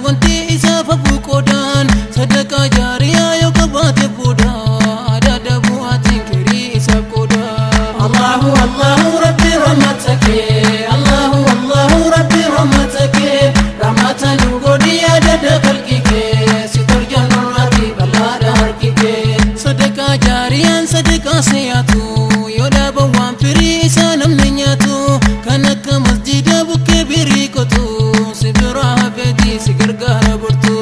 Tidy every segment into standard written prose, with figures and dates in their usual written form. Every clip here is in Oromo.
Wanti isaaf hafuu qoodaan sadaqaa jaariyaa yoo qabaate booda adada bu'aatiin kirii isaaf qooda. Allahu Allahu Rabbi rahmata kee, Allahu Allahu Rabbi rahmata kee, rahmata nu godhi adada khalqi kee, si torjan nurratti bal'aadha harki kee. Sadaqaa jaariyaan sadaqaa seeyyaatu yoo dhaaban waan firii isaa namni nyaatu kan akka masjida bukkee birii qotu si biraa hafeetii si gargaara bortu.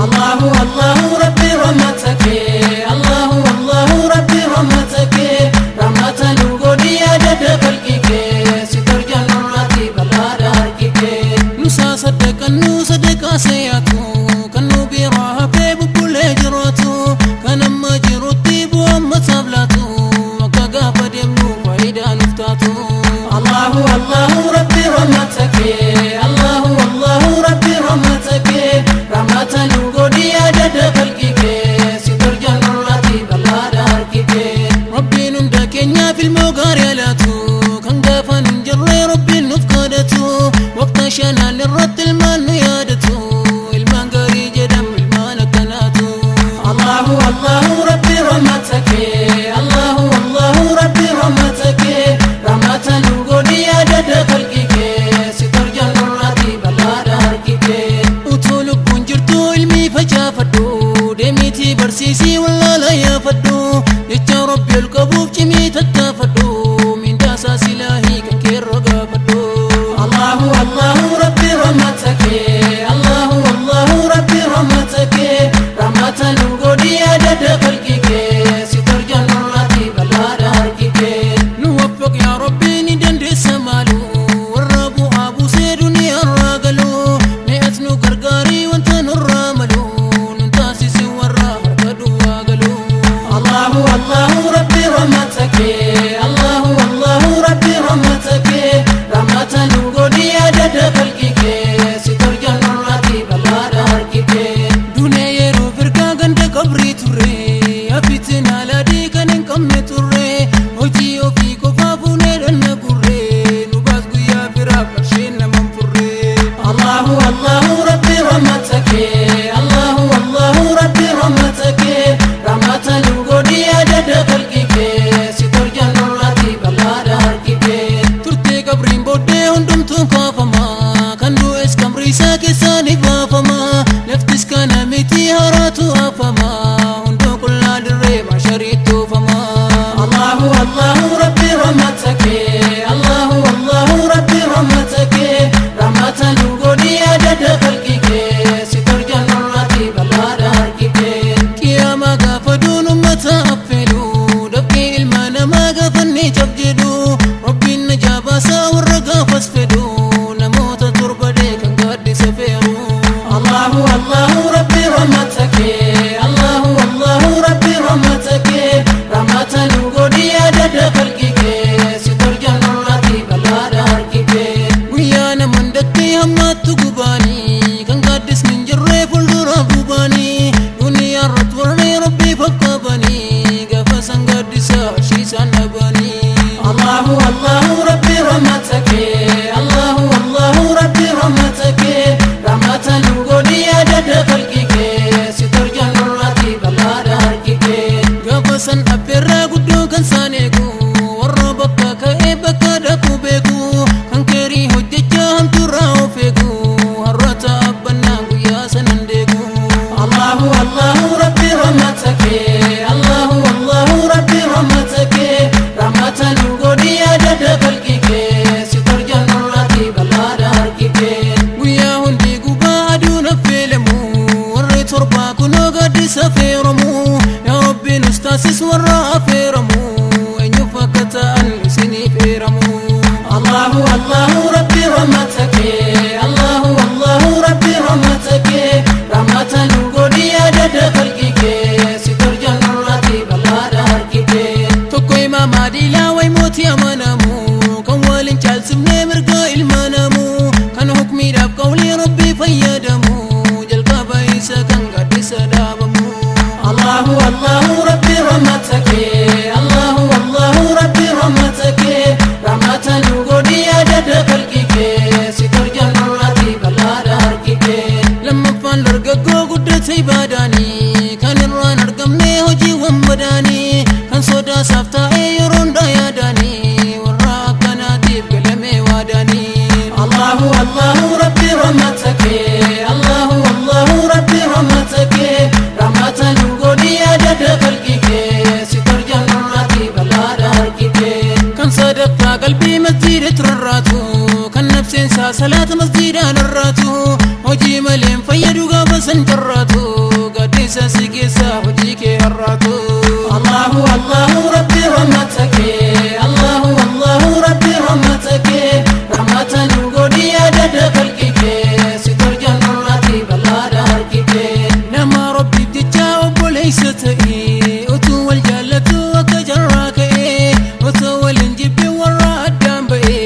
Allahu Allahu Rabbi rahmata kee, Allahu Allahu Rabbi rahmata kee, rahmata nu godhi adada khalqi kee, si torjan nurratti bal'aadha harki kee. Nusaa sadaqan nu sadaqaa seeyyaatu kan nu biraa hafee bubbulee jiraatu kan amma jirutti bu'aa masaaf laatu akka gaafa deemnu faayidaa nuuf taatu. Allahu Allahu Rabbi rahmata kee, Allahu Allahu Rabbi rahmata kee, rahmata nu godhi adada khalqi kee, si torjan nurratti bal'aadha harki kee. Rabbiin hunda keenyaaf ilmoo gaarii alaatu kan gaafan hin jirre Rabbiin nuuf kadhatu waqta shanaan irratti ilmaan nu yaadatu ilmaan gaarii jedhamu ilmaan akkanaatu. Allahu Allahu Rabbi rahmata kee, Allahu Allahu Rabbi rahmata kee, rahmata nu godhi adada khalqi kee, si torjan nurratti bal'aadha harki kee. Utuu lubbuun jirtu ilmii facaafadhu deemiitii barsiisii wallaala yaafadhu jecha Rabbi ol qabuuf cimii tattaafadhu mindaasaa silaahii kan keerra gaafadhu. Allahu Allahu Rabbi rahmata kee, Allahu Allahu Rabbi rahmata kee, rahmata nu godhi adada khalqi kee, si torjan nurratti bal'aadha harki kee. Nu waffaq yaa Rabbi ni dandeessa maalu warra bu'aa buusee duniyaarraa galu mi'as nu gargaarii wanta nurraa malu nun taasisin warra harka duwwaa galu. Allahu Allahu Rabbi rahmata kee, Allahu Allahu Rabbi rahmata kee, rahmata nu godhi adada khalqi kee, si torjan nurratti bal'aadha harki kee. Dunee yeroo firqaa ganda qabrii turre afiitiin alaadii kan hin qabne turre hojii ofii qofaa fuunee dhanna gurre nu baas guyyaa firaaf qarshiin naman furre. Allahu Allahu Rabbi rahmata kee, Allahu Allahu Rabbi rahmata kee, rahmata nu godhi adada khalqi kee, si torjan nurratti bal'aadha harki kee. Turtee qabriin booddee hundumtuun kaafama kan du'es kamri isaa keessaa ni baafama laftis kana miti haraatu hafama hunduu qullaa dirree maashariitti tuufama. Allahu Allahu Rabbi rahmata kee, Allahu Allahu Rabbi rahmata kee, rahmata nu godhi adada khalqi kee, si torjan nurratti bal'aadha harki kee. Qiyaamaa gaafa duun ummata affeelu dafqee ilma namaa gaafa inni cab jedhu Rabbiin na jaabaasaa warra gaafas fedhu namoota torba kan gaaddisa feeru. Allahu Allahu Rabbi rahmata kee, Allahu Allahu Rabbi rahmata kee, rahmata nu godhi adada khalqi kee, si torjan nurratti bal'aadha harki kee. Guyyaa namoonni dattee hammaattu gubaanii kan gaaddisni hin jirre fuuldura bubaanii duniyaarratti warri Rabbii fakkaabanii gaafa san gaaddisa arshiisaan dhabanii. Allahu Allahu Rabbi rahmata kee, Allahu Allahu Rabbi rahmata kee, rahmata nu godhi adada khalqi kee, si torjan nurratti bal'aadha harki kee. Gaafa san affeerraa guddoo kan isaan eegu warra bakka ka'ee bakka dhaqu beeku kan keerii hojjechaa hamtuurraa of eegu har'a ta'abbannaa guyyaa sanan deegu. Allahu Allahu Rabbi rahmata kee, Allahu Allahu Rabbi rahmata kee, rahmata nu godhi adada khalqi kee, si torjan nurratti bal'aadha harki kee. Guyyaa hundi gubaa aduun affeelamu warri torbaa kunoo gaaddisa feeramu yaa Rabbi nus taasis warra affeeramu eenyuuf akka ta'an isiniif eeramu. Allahu Allahu Rabbi rahmata kee, Allahu Allahu Rabbi rahmata kee, rahmata nu godhi adada khalqi kee, si torjan nurratti bal'aadha harki kee. Tokko imaama diilaa wayi mootii amanamu kan waliin caalsifnee mirga ilma namu kan hukmiidhaaf qawlii Rabbii fayyadamu jalqaba isa kan gaaddisa dhaabamu. Allahu Allahu Rabbi rahmata kee. Shanaffaan dargaggoo guddate ibaadaanii kan irraan argamne hojiiwwan badaanii kan sodaasaaf taa'ee yeroo hundaa yaadaanii warra akkanaatiif galamee waadaanii. Allahu Allahu Rabbi rahmata kee, Allahu Allahu Rabbi rahmata kee, rahmata nu godhi adada khalqi kee, si tarjaan nurraati balaadha harki kee. Kan sadaffaa qalbii masjiida turarraatu kan nafseensaa salaata masjiidaan irraatu hojii maleen fayyadu gaafa san carraatu gaddisa si keessa hojii kee har'aatu. Allahu Allahu Rabbi rahmata kee, Allahu Allahu Rabbi rahmata kee, rahmata nu godhi adada khalqi kee, si tarjaan nurraati balaadha harki kee. Nama rabbiif jecha obboleessa ta'e utuu wal jaallatu akka jarraa ka'e otoo waliin jibbe warra addaan ba'e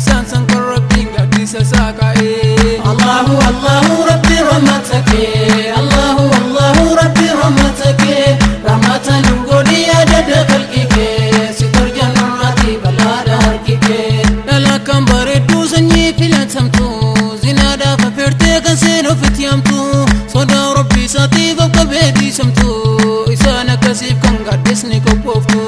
isaan san kan rabbiin gaaddisa isaa kaa'e. Allahu Allahu Rabbi rahmata kee, Allahu Allahu Rabbi rahmata kee, rahmata nu godhi adada khalqi kee, si tarjaan nurraati balaadha harki kee. Dhala kan bareedduu sanyii filatamtu zinaadhaaf affeertee kan seen ofitti hamtu sodaa rabbii isaatiif akka beekisamtu isaan akkasiif kan gaaddisni qophooftu.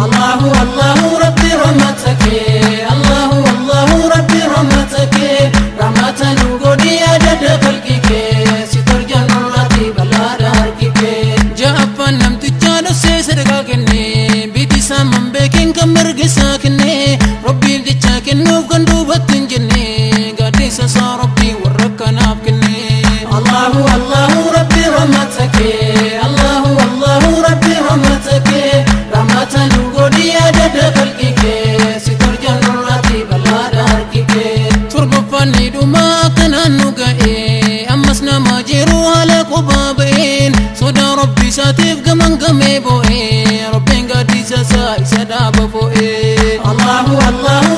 Allahu Allahu Rabbi rahmata kee, Allahu Allahu Rabbi rahmata kee, rahmata nu godhi adada khalqi kee, si tarjaan nurraati balaadha harki kee. Ja'affaan namtichaa dhoksee sadaqaa kenne biti isaa man beekin kan mirga isaa kenne rabbiif jecha kennuuf kan duubatti hin jenne gaaddisa isaa rabbii warra kanaaf kenne. Allahu Allahu Rabbi rahmata kee, Allahu Allahu Rabbi rahmata kee, rahmata nu godhi adada khalqi kee, si tarjaan nurraati balaadha harki kee. Torbaffaan ni dhuma akkanaan nu ga'e ammas nama jiru haala qophaa ba'een sodaa rabbi isaatiif gaman gamee boo'e rabbiin gaaddisa isaa isa dhaaba foo'e. Allahu Allahu